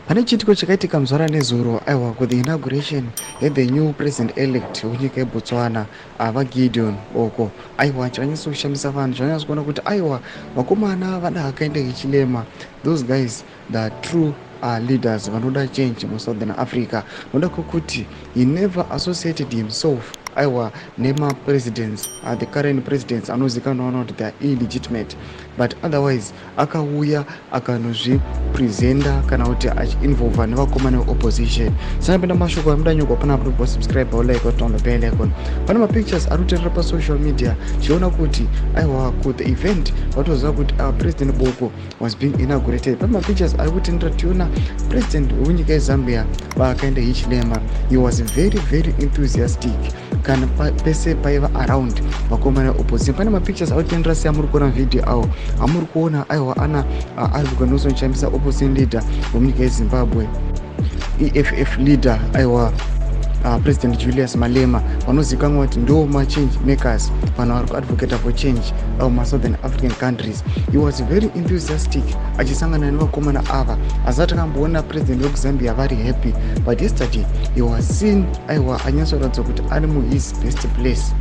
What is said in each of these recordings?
Pane chiitiko chakaitika muzvara nezuro, aiwa, kuthe inauguration yethe new president elect wenyika yeBotswana, vaGideon Boko. Aiwa, chakanyatso kushamisa vanhu, chakanyatso kuona kuti, aiwa, vakomana vada Hakainde Hichilema, those guys, the true leaders vanoda change muSouthern Africa, noda kwekuti he never associated himself, aiwa, nemapresidents, the current presidents anozikanwa kuti they are illegitimate, but otherwise akauya akanozvipresenta kana kuti achiinvolva nevakomana veopposition. Sanapinda mashoko amudanyogwa panapa, tobva subscribe, like, turn on the bell icon. Pane mapictures ari kutenderera pasocial media, chiona kuti, aiwa, kuthe event vatoziva kuti President Boko was being inaugurated. Pane mapictures ari kutenderera, tiona president wenyika yeZambia, vaHakainde Hichilema. He was very very enthusiastic kana pese paiva around vakomana veopposition. Pane mapictures ari kutenderera seamuri kuona vhidhiyo awo amuri kuona, aiwa, ana Advocate Nelson Chamisa, opposition leader wemunyika yeZimbabwe, EFF leader, aiwa, President Julius Malema, vanozivikanwa kuti ndo machange makers, vanhu vari kuadvocata for change mumasouthern African countries. He was very enthusiastic achisangana nevakomana ava. Asi akamboona president wekuZambia vari happy, but yesterday he was seen, aiwa, anyatsoratidza kuti ari muhis best place.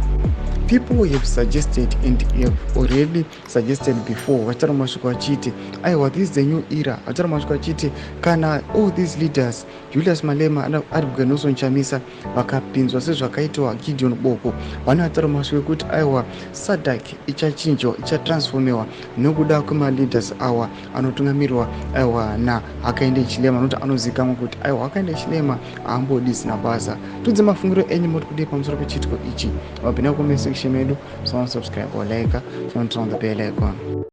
People have suggested and have already suggested before, vachitaura mashoko achiti, aiwa, this is the new era. Vachitaura mashoko achiti kana all these leaders, Julius Malema, Advocate Nelson Chamisa, vakapinzwa sezvakaitwa Gideon Boko, vane vataura mashoko ekuti, aiwa, SADC ichachinjwa, ichatransformewa nekuda kwemaleaders awa anotungamirwa, aiwa, naHakainde Hichilema, nokuti anozivikanwa kuti, aiwa, Hakainde Hichilema haambodi zina basa. Tudze mafungiro enyu, moti kudii pamusoro pechiitiko ichi? Mapinda comment section medu, so subscribe or like, turn on the bell icon.